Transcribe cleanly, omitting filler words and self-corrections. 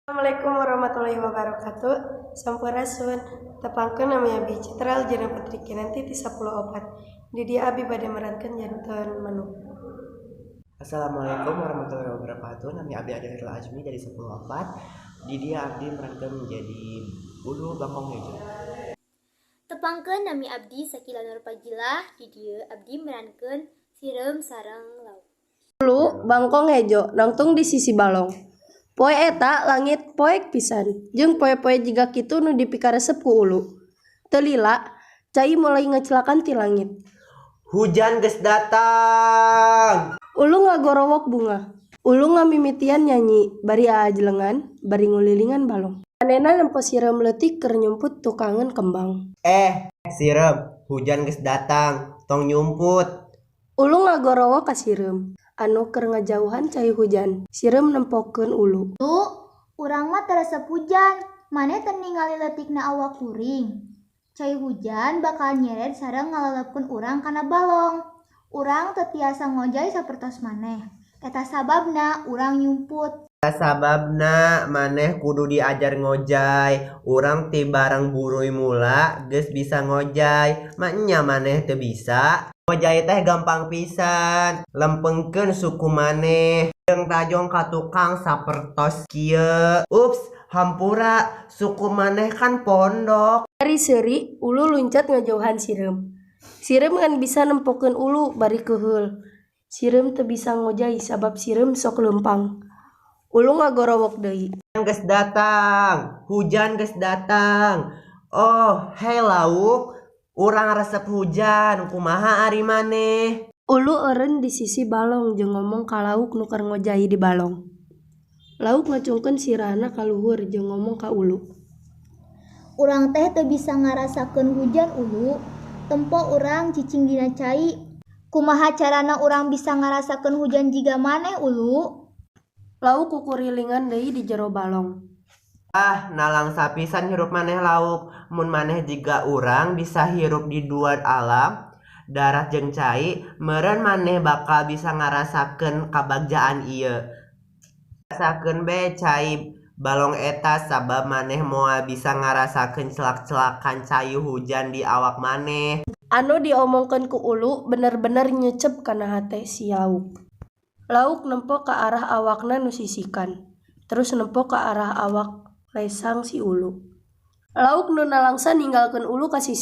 Assalamualaikum warahmatullahi wabarakatuh. Sampurasun. Tepangkeun, nami abi Citra Aljana Putri Kinanti ti 10-4. Di dieu abi bade merankeun janten manuk. Assalamualaikum warahmatullahi wabarakatuh. Nami Abdi Adil Azmi dari 10-4. Di dieu abdi merankeun menjadi ulu bangkong hejo. Tepangkeun, nami abdi Sakila Nur Fajilah, di dieu abdi merankeun sireum sareng lauk. Ulu bangkong hejo nangtung di sisi balong. Poe eta langit poek pisan jeung poe-poe jiga kitu nu dipikaresep ku Ulu. Teu lila cai mulai ngeclakan ti langit. Hujan geus datang. Ulu ngagorowok bungah. Ulu ngamimitian nyanyi bari aajlengan bari ngulilingan balong. Manehna nempo sireum leutik keur nyumput tukangeun kembang. Eh, sireum, hujan geus datang, tong nyumput. Ulu ngagorowok ka sireum anu keur ngajauhan cai hujan. Sireum nempokeun Ulu. Lu, urang mah teu resep hujan. Maneh teu ningali leutikna awak kuring? Cai hujan bakal nyered sareng ngaleleupkeun urang kana balong. Urang teu tiasa ngojay sapertos maneh. Eta sababna urang nyumput. Sababna maneh kudu diajar ngojay. Urang ti barang buruy mula geus bisa ngojay. Maenya maneh teu bisa? Ngojay teh gampang pisan. Lempengkeun suku maneh jeung tajong ka tukang sapertos kieu. Ups, hampura, suku maneh kan pondok. Bari seuri, Ulu luncat ngajauhan sireum. Sireum ngan bisa nempokeun Ulu bari keuheul. Sireum teu bisa ngojay sabab sireum sok leumpang. Ulu ngagorowok deui. Geus datang, hujan geus datang. Oh, hei lauk, urang resep hujan, kumaha ari maneh? Ulu eureun di sisi balong jeung ngomong ka lauk nu keur ngojay di balong. Lauk ngacungkeun sirahna ka luhur jeung ngomong ka Ulu. Urang teh teu bisa ngarasakeun hujan, Ulu. Tempo urang cicing dina cai. Kumaha carana urang bisa ngarasakeun hujan jiga maneh, Ulu? Lauk kukurilingan deui di jero balong. Ah, nalangsa pisan hirup maneh, lauk. Mun maneh jiga urang bisa hirup di dua alam, darat jeung cai, meureun maneh bakal bisa ngarasakeun kabagjaan ieu. Rasakeun be cai balong eta sabab maneh moal bisa ngarasakeun celak-celakan cai hujan di awak maneh. Anu diomongkeun ku Ulu bener-bener nyeuceup kana hate si lauk. Lauk nempo ka arah awakna nu sisikan, terus nempo ka arah awak lesang si Ulu. Lauk nu nalangsa ninggalkeun Ulu ka sisi.